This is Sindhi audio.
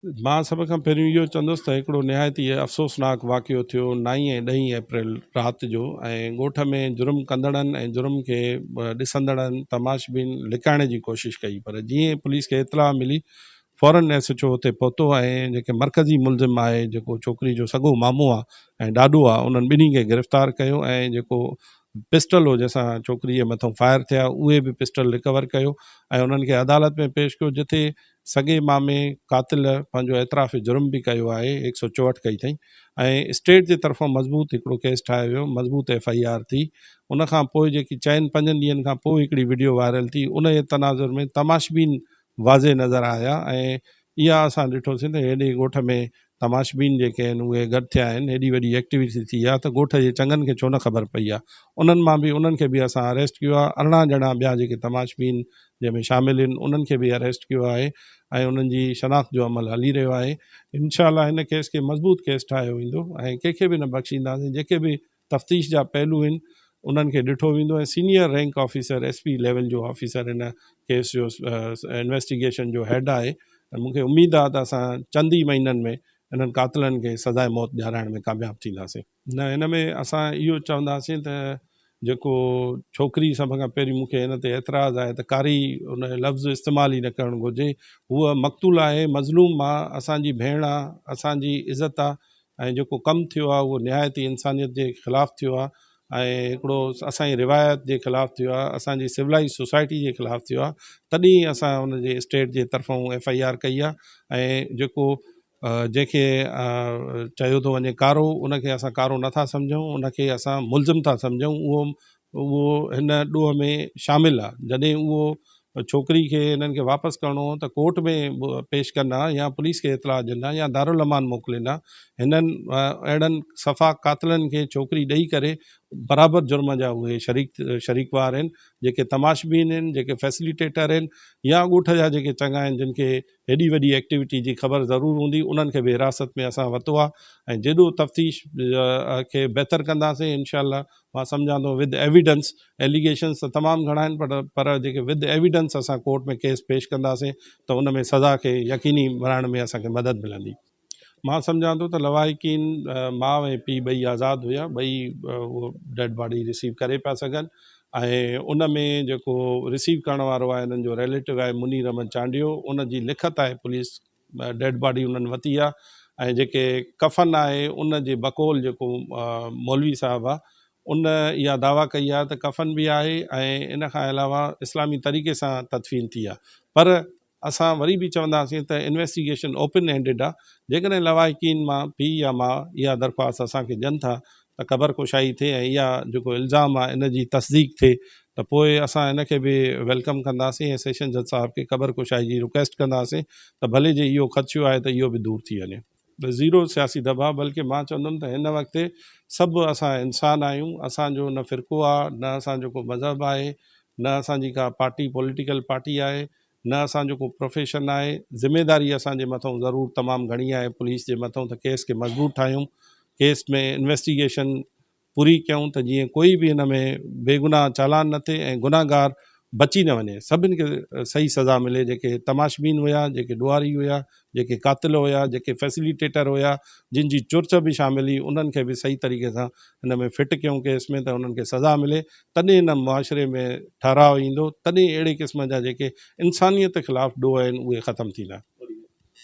مان سڀ کان پهريون اهو چوندس ته هڪڙو نهايت ئي افسوسناڪ واقعو ٿيو نائين ۽ ڏهين اپريل رات جو ۽ ڳوٺ ۾ جرم ڪندڙن ۽ جرم کي ڏسندڙن تماشبين لڪائڻ جي ڪوشش ڪئي پر جيئن پوليس کي اطلاع ملي فورن ايس ايڇ او اتي پهتو ۽ جيڪي مرڪزي ملزم آهي جيڪو ڇوڪري جو سڳو مامو آهي ۽ ڏاڏو آهي انهن ٻنهي کي گرفتار ڪيو ۽ جيڪو پسٽل هو جنهن سان ڇوڪري جي مٿان فائر ٿيا اهي به پسٽل رڪور ڪيو ۽ انهن کي عدالت ۾ پيش ڪيو جتي سڳي مامي قاتل پنهنجو اعتراف جرم به ڪيو آهي هڪ سو چوهٺ ڪئي اٿئي ۽ اسٽيٽ جي طرفان مضبوط هڪڙو ڪيس ٺاهيو ويو مضبوط ايف I R ٿي ان کان پوء جيڪي چئن پنجن ڏينهن کان پوء هڪڙي وڊيو وائرل ٿي ان جي تناظر ۾ تماشبين واضح نظر آيا ۽ اها اسان ڏٺوسين ته هيڏي ڳوٺ ۾ تماشبين جيڪي آهن اهي گڏ ٿيا آهن هيڏي وڏي ايڪٽيوٽي ٿي آهي ته ڳوٺ جي چڱن کي ڇو نه خبر پئي آهي انهن مان به انهن کي به اسان اريسٽ ڪيو آهي 18 ڄڻا ٻيا جيڪي تماشبين جنهن ۾ شامل آهن انهن کي به اريسٽ ڪيو آهي ۽ انهن جي شناخت جو عمل هلي رهيو آهي انشاء الله هن ڪيس کي مضبوط ڪيس ٺاهيو ويندو ۽ ڪنهن کي به نه بخشينداسين جيڪي به تفتيش جا پهلو آهن انهن کي ڏٺو ويندو ۽ senior rank officer S P level جو آفيسر هن ڪيس جو انويسٽيگيشن جو هيڊ آهي ۽ مون کي اميد آهي ته اسان چند ئي مهينن ۾ انهن قاتلن کي سزاء موت ڏيارائڻ ۾ ڪامياب ٿينداسين. نه هن ۾ اسان اهو چونداسين ته جيڪو ڇوڪري سڀ کان پهرين مون کي هن تي اعتراض آهي ته ڪاري ان لفظ استعمال ئي نه ڪرڻ گهرجي هوء مقتول آهي مظلوم آ اسان جي ڀيڻ آ اسان جي عزت آ ۽ جيڪو ڪم ٿيو آ اهو نهايت ئي انسانيت جي خلاف ٿيو آ ۽ هڪڙو اسان جي روايت جي خلاف ٿيو آ اسان جي سولائز سوسائٽي جي خلاف ٿيو آ تڏهن اسان ان جي اسٽيٽ جي طرفون ايف I R ڪئي آ ۽ جيڪو جنهن کي چيو ٿو وڃي ڪارو ان کي اسان ڪارو نٿا سمجهون ان کي اسان ملزم ٿا سمجهون اهو اهو هن ڏوهه ۾ شامل آ جڏهن اهو ڇوڪري کي هنن کي واپس ڪرڻو هو ته ڪورٽ ۾ پيش ڪن ها يا پوليس کي اطلاع ڏين ها يا دارالامان موڪلين ها هنن اهڙن صفا قاتلن کي ڇوڪري ڏئي ڪري برابر جرم جا اهي شريڪ شريڪوار آهن جيڪي تماشبين آهن جيڪي فيسليٽيٽر آهن يا ڳوٺ جا جيڪي چڱا آهن جن کي هيڏي وڏي ايڪٽيوٽي جي خبر ضرور هوندي انهن کي به حراست ۾ اسان ورتو آهي ۽ جيڏو تفتيش کي بهتر ڪنداسين انشاء الله مان سمجهان ٿو ود ايويڊنس ايليگيشنس ته تمام گهڻا آهن پر پر جيڪي ود ايويڊنس اسان ڪورٽ ۾ ڪيس پيش ڪنداسين ته ان ۾ سزا کي يقيني بڻائڻ ۾ اسان کي مدد ملندي. مان سمجهان ٿو ته لواحقين ماء ۽ پيء ٻئي آزاد هيا ٻئي اهو ڊيڊ باڊي رسيو ڪري پيا سگهن ۽ ان ۾ جيڪو رسيو ڪرڻ وارو آهي انهن جو ريليٽو آهي منير احمد چانڊيو ان جي لکت آهي پوليس ڊيڊ باڊي انهن وتي آ ۽ جيڪي ڪفن آهي ان جي بقول جيڪو مولوي صاحب آ ان اها دعويٰ ڪئي آ ته ڪفن به آهي ۽ ان کان علاوه اسلامي طريقي سان تدفين ٿي آ پر اسان وري به چونداسين ته انويسٽيگيشن اوپن اينڊيڊ آ جيڪڏهن لواحقين مان پيء يا ماء اها درخواست اسان کي ڏين ٿا ته قبر ڪشائي ٿئي ۽ اها جيڪو الزام آهي ان جي تصديق ٿئي ته پوء اسان ان کي به welcome ڪنداسين ۽ سيشن جج صاحب کي قبر ڪشائي جي رڪويسٽ ڪنداسين ته ڀلي جي اهو خدشو آهي ته اهو به دور ٿي وڃي. زيرو سياسي دٻاء بلڪه مان چوندم ته هن وقت سڀ اسان انسان آهيون اسان جو نه فرقو آهي نه اسان جو ڪو مذهب آهي نه اسان جي ڪا پارٽي پوليٽيڪل پارٽي آهي نه اسان جو ڪو پروفيشن آهي ذميداري اسان جي مٿئون ضرور تمام گهڻي آهي پوليس جي مٿئون ته ڪيس کي مضبوط ٺاهيون ڪيس ۾ انويسٽيگيشن پوري ڪيون ته جيئن ڪوئي به هن ۾ بيگناهه چالان نه ٿئي ۽ گناهگار بچي نه وڃي سڀن کي صحيح سزا ملي جيڪي تماشبين هيا جيڪي ڏوهاري هيا جيڪي قاتل هيا جيڪي فيسليٽيٽر هيا جن جي چرچ به شامل هئي انهن کي به صحيح طريقي سان هن ۾ فٽ ڪيون ڪيس ۾ ته انهن کي سزا ملي تڏهن هن معاشري ۾ ٺهراء ايندو تڏهن اهڙي قسم جا جيڪي انسانيت خلاف ڏوهه آهن اهي ختم ٿيندا.